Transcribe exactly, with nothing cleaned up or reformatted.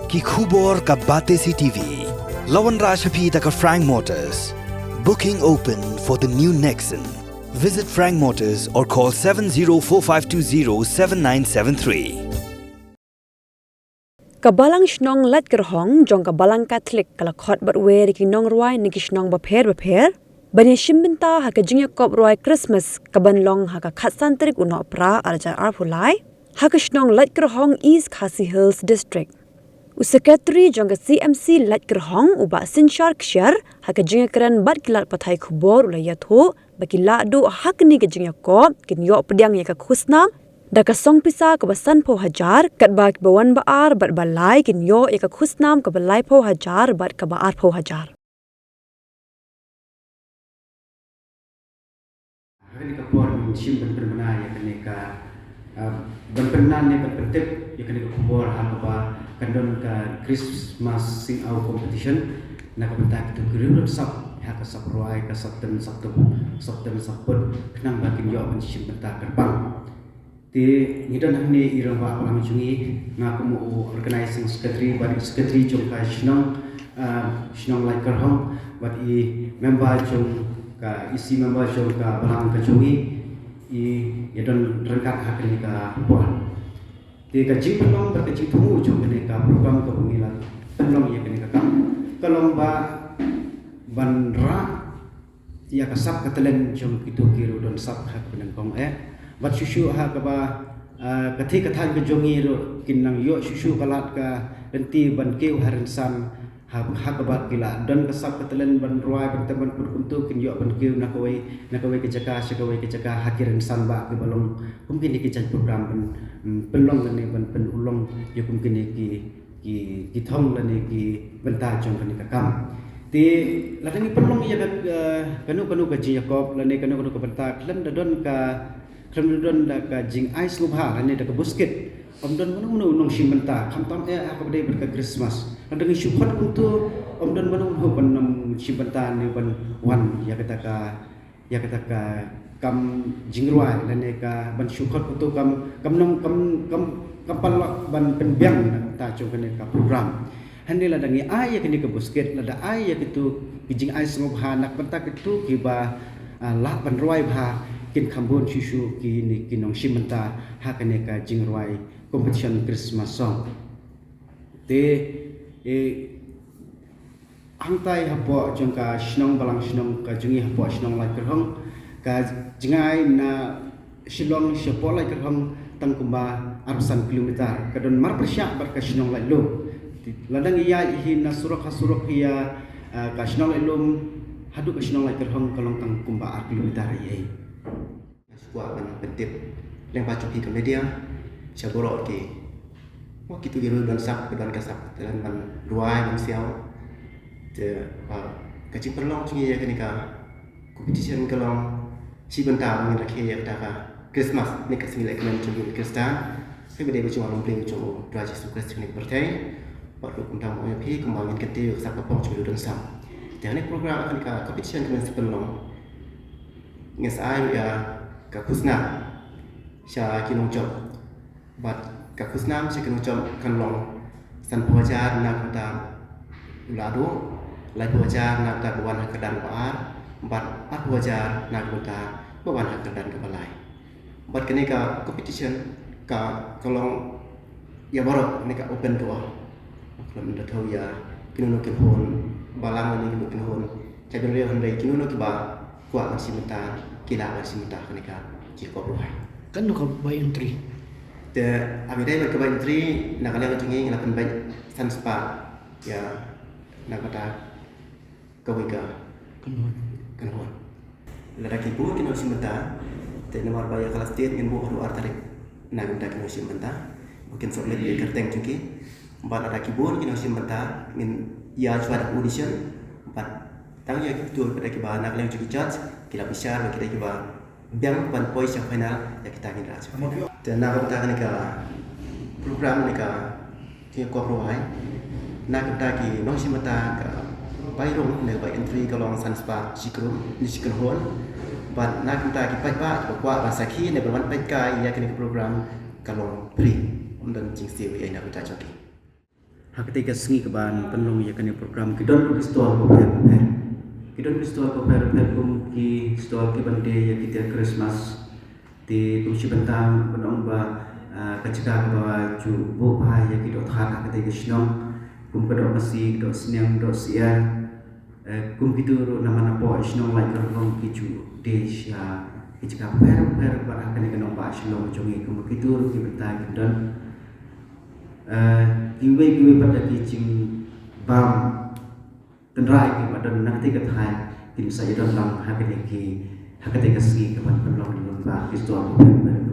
Ki khubor ka Batesi T V. La wanrah sha phi da ka Frank Motors. Booking open for the new Nexon. Visit Frank Motors or call seven zero four five two zero seven nine seven three. Ka Balang Shnong Laitkyrhong jong ka Balang Katholik ka la khot bad wer ïa ki nongrwai na ki shnong bapher bapher ban ïa shim bynta ha ka jingïakop rwai Christmas ka ban long ha ka khatsan tarik u Nohprah arhajar arphew lai ha ka shnong Laitkyrhong, East Khasi Hills District. U Secretary jong ka C M C Laitkyrhong, u Bah Synshar Kshiar, ha ka jingïakren bad ki lad pathai khubor u la ïathuh ba ki lahduh ha kane ka jingïakop kin ïoh pdiang ïa ka khusnam da ka song pisa kaba sanphew hajar, katba kiba wan ba ar bad ba lai kin ïoh ïa ka khusnam kaba laiphew hajar bad kaba arphew hajar. Ha kane ka por ngin shim ban pynbna ïa kane ka, ah, ban pynbna ne ban pyntip ïa kane ka khubor ha kaba kan don ka Christmas Sing Out Competition na ka bynta kito ki riewdon sap ha ka sap rwai, ka sap ten, sap tup, sap ten, sap put, khnang ba kin ïoh ban shim bynta kyrpang. Te ngi don hangne i rangbah balang jong ngi, nga kum u organizing secretary bad i secretary jong ka shnong, ah, shnong Laitkyrhong, bad i member jong ka, E C member jong ka balang ka jong ngi, i ïa don ryngkat ha kane ka por. Te ka jingpynlong bad ka jingthmu jong kane ka program kaba ngi la pynlong ïa kane ka kam ka long ba ban rah ïa ka sap ka talent jong kito ki riewdon sap ha kaba nyngkong eh. Bad shuh shuh ha kaba, ah, ka thikna ka thaiñ ka jong ngi ruh kin nang ïoh shuh shuh ka lad ka lynti ban kiew ha rynsan ha, ha kaba ki la don ka sap ka talent ban rwai ban tem ban put kumto kin ïoh ban kiew na kawei na kawei ka jaka sha kawei ka jaka ha ki rynsan ba kiba long kum kine ki jait program ban, mm, pynlong kane ban pynurlong ïa kum kine ki ki, ki thong lane ki bynta jong kane ka kam. Te lada ngi pynlong ïa ka, eh, kano kano ka jingïakop lane kano kano ka bynta khlem da don ka, khlem da don da ka jingai sngewbha lane da ka buskit, ym don mano mano u nongshim bynta, khamtam eh ha kaba dei bad ka Christmas. Lada ngi shu khot kumto, ym don mano mano ban nongshim bynta ne ban wan ïa kata ka ïa kata ka kam jingrwai lane ka ban shu khot kumto kam, kam nong, kam, kam, kam paralok ban pynbiang na ka bynta jong kane ka program. Hangne lada ngi ai ïa kane ka buskit, lada ai ïa kito ki jingai sngewbha na ka bynta kito kiba, ah, lah ban rwai bha, kin kham bun shuh shuh kine ki nongshim bynta ha kane ka jingrwai competition Christmas song. Te, eh, hangtai hapoh jong ka shnong balang shnong ka jong ngi hapoh shnong Laitkyrhong, ka jingai na Shillong shapoh Laitkyrhong tang kumba arphew san kilometer, ka don marpyrshah bad ka shnong Laitlum. Lada ngi ïaid hi na surok ha surok ïa, ah, ka shnong Laitlum haduh ka shnong Laitkyrhong ka long tang kumba ar kilometer ïa hi. Nga shu kwah ban pyntip lyngba jong phi ka media sha baroh ki, mo, kito ki riewdon sap, ki don ka sap, te lane ban rwai ban siaw. Te, ah, ka jingpynlong jong ngi ïa kane ka competition ka long shi bynta ba ngin rakhe ïa kata ka Christmas, ne ka sngi leh kmen jong ngi Khristan. Phi ba dei ba jong u Blei jong u Trai Jisu Khrist ne ka pyrthei. Bad ruh kumta mo ïa phi kumba ngin kyntiew ïa ka sap ka pop jong ngi riewdon sap. Te ha kane ka program, ha kane ka competition ka ngin sa pynlong, ngin sa ai ruh ïa ka khusnam sha ki nongjop. Bad ka khusnam sha ki nongjop kan long sanphew hajar na ka bynta u lahduh, laiphew hajar na ka bynta ba wan ha ka kyrdan ba ar, bad arphew hajar na ka bynta ba wan ha ka kyrdan kaba lai. Bad kane ka competition ka, ka long ïa baroh, kane ka open to all. Khlem da thew ïa kino kino ki khun balang ne kino kino ki khun jaitbynriew, hynrei kino kino kiba kwah ban shim bynta ki lah ban shim bynta ha kane ka jingïakop rwai. Katno ka bai entry? Te, haba ïadei bad ka bai entry, na ka liang jong ngi ngi la pynbeit san spah ïa na kata kawei ka kynhun. Kynhun. Lada ki bun ki nongshim bynta, te namar ba ïa ka last date ngin buh haduh ar tarik na ka bynta ki nongshim bynta ba kin submit ïa ka kyrteng jong ki. Bad lada ki bun ki nongshim bynta ngin ïa shuwa da audition, bad tang ïa kito kiba na ka liang jong ki judge ki la bishar, bad kita kiba biang ban poi sha final, ïa kita ngin rah sha final. Te na ka bynta kane ka program, ne ka jingïakop rwai, na ka bynta ki nongshim bynta, ka bai rung ne ka bai entry ka long san spah shi kynhun, ne shi kynhun. Bad na ka bynta ki paidbah kiba kwah ban sakhi ne ban wan peit kai ïa kane ka program ka long free, ym don jingsiew ei ei na ka bynta jong ki. Ha katei ka sngi kaban pynlong ïa kane program ki don ki stall bapher bapher. Ki don ki stall bapher bapher kum ki stall kiban die ïa ki tiar Christmas. Te kum shi bynta ban ong ba ka jaka kaba ju buh bha ïa ki doh thad ha katei ka shnong, kum ka doh masi, ka doh sniang, ka doh syiar. Kum kitu ruh namar napoh shnong Laitkyrpong ki ju die sha ki jaka bapher bapher bad ha kane ka nongbah Shillong jong ngi, kum kitu ruh ki bynta ki don. Kiwei kiwei pat da ki jingbam tynrai kiba don na katei ka thaiñ kin sa ïadon lang ha kane ki, ha katei ka sngi kaban pynlong lyngba ki stall bapher bapher.